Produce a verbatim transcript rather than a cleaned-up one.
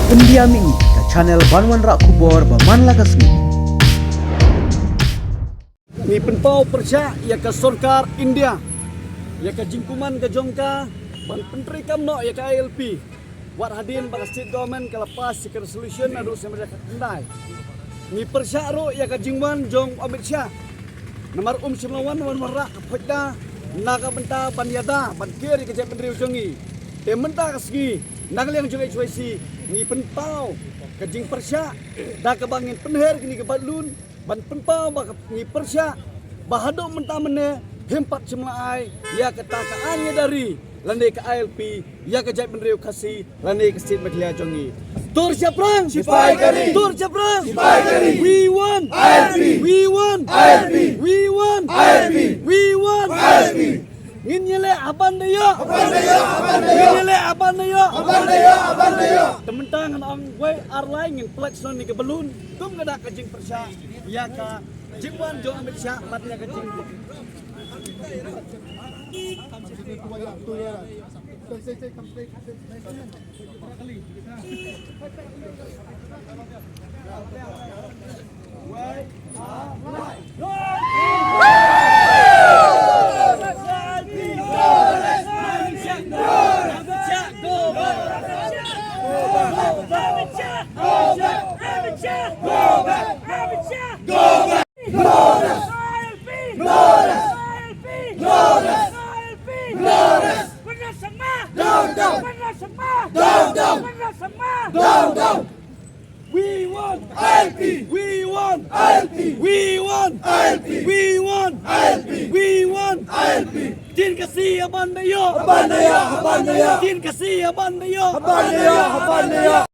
Pyndiam ïa ngi ka channel ban wanrah khubor ba man la ka sngi. Ngi pynpaw pyrshah ïa ka sorkar India, ïa ka jingkuman ka jong ka ban pyntreikam noh ïa ka I L P. Wat hadien ba ka state government ka la pass ïa ka resolution naduh snem ar hajar khatkhyndai. Ngi pyrshah ruh ïa ka jingwan jong Amit Shah. Namar um shym la wan wan wanrah ka phoit da na ka bynta ban ïada ban ker ïa ka jaitbynriew jong ngi. Te mynta ka sngi na ka liang jong H Y C ngi pynpaw ka jingpyrshah da kaba ngin pynher kine ki bad lun ban pynpaw ba ka ngi pyrshah ba haduh mynta mynne phim pat shym la ai ïa kata ka aiñ ïada ri lane ka I L P ïa ka jaitbynriew Khasi lane ka state Meghalaya jong ngi. Tur shaphrang, sipai kari. Tur shaphrang, sipai kari. We want I L P. We want I L P. We want I L P. We want I L P. Ngin ïaleh haban da ïoh. Haban da ïoh, haban da ïoh. Ngin ïaleh haban da ïoh. Haban da ïoh, haban da ïoh. Te mynta ngan ong wei ar lai ngin pynlait shuwa ïa ka balloon. Kum ka dak ka jingpyrshah ïa ka jingwan jong Amit Shah bad ïa ka jing Down, down. Down, down. We want I L P. We want I L P. We want I L P. We want I L P. We want I L P. Jin Khasi haban da ïoh. Haban da ïoh, haban da ïoh. Jin Khasi haban da ïoh. Haban da ïoh, haban da ïoh.